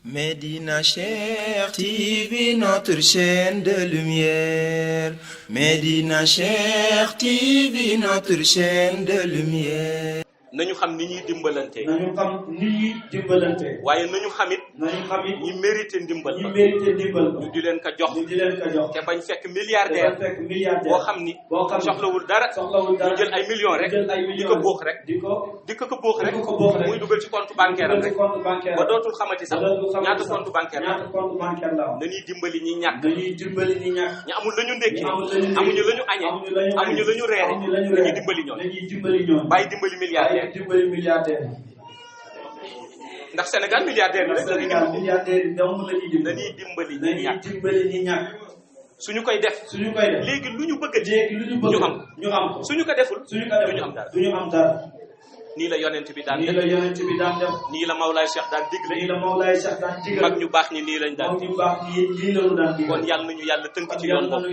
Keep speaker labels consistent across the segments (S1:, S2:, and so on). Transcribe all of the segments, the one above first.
S1: Médina Cheikh TV, notre chaîne de lumière. Médina Cheikh TV, notre chaîne de lumière.
S2: nañu xam ni ñuy dimbalante.
S3: nañu xam ni ñuy dimbalante.
S2: waaye nañu xamit. ñi mérité ndimbal ba. ñu di leen ko jox. te bañ fekk milliardaire. boo xam ni. soxlawul dara. ñu jël ay millions rek. di ko boox rek. di ko boox rek. muy dugal ci compte bancaire am rek. ba dootul xamati sax ñaata compte bancaire la. dañuy dimbali ñi ñàkk. ñu amul la ñu ndékki. amuñu la ñu añee. amuñu la ñu reere. dañuy dimbali ñoom. bàyyi dimbali milliardaire. ndax Sénégal milliardaire yi rek dañuy dimbali ñi ñàkk. suñu koy def léegi lu ñu bëgg ñu am suñu ko deful duñu am dara. nii la yonent bi daan def nii la Mawlaay Cheikh daan digle mag ñu baax ñi nii lañ daan kon yàlla nañu yàlla tënk ci yoon boobu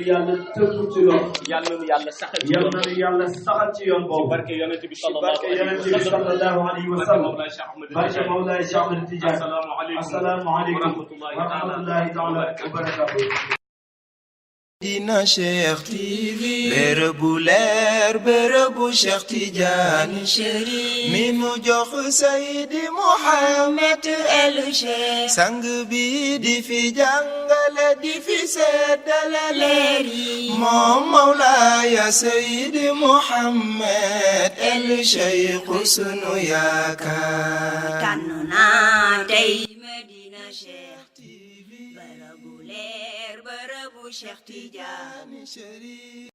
S2: yàlla nañu yàlla saxal ci yoon boobu barke yonent bi sallallahu alayhi wa sallam barke Mawlaay Cheikh Ahmed Tidiane assalaamu aleykum wa rahmatullahi taala wa barakatuh.
S1: Médina Cheikh TV, bërëbu leer bërëbu Cheikh Tidiane Chérif mi nu jox Seydi Mouhamed El Cheikh sang bi di fi jàngale di fi seddale leer yi moom Mawlaaya Seydi Mouhamed El Cheikh sunu yaakaar
S4: tànn naa tey Médina Cheikh TV bërëbu leer bërëbu Cheikh Tidiane Chérif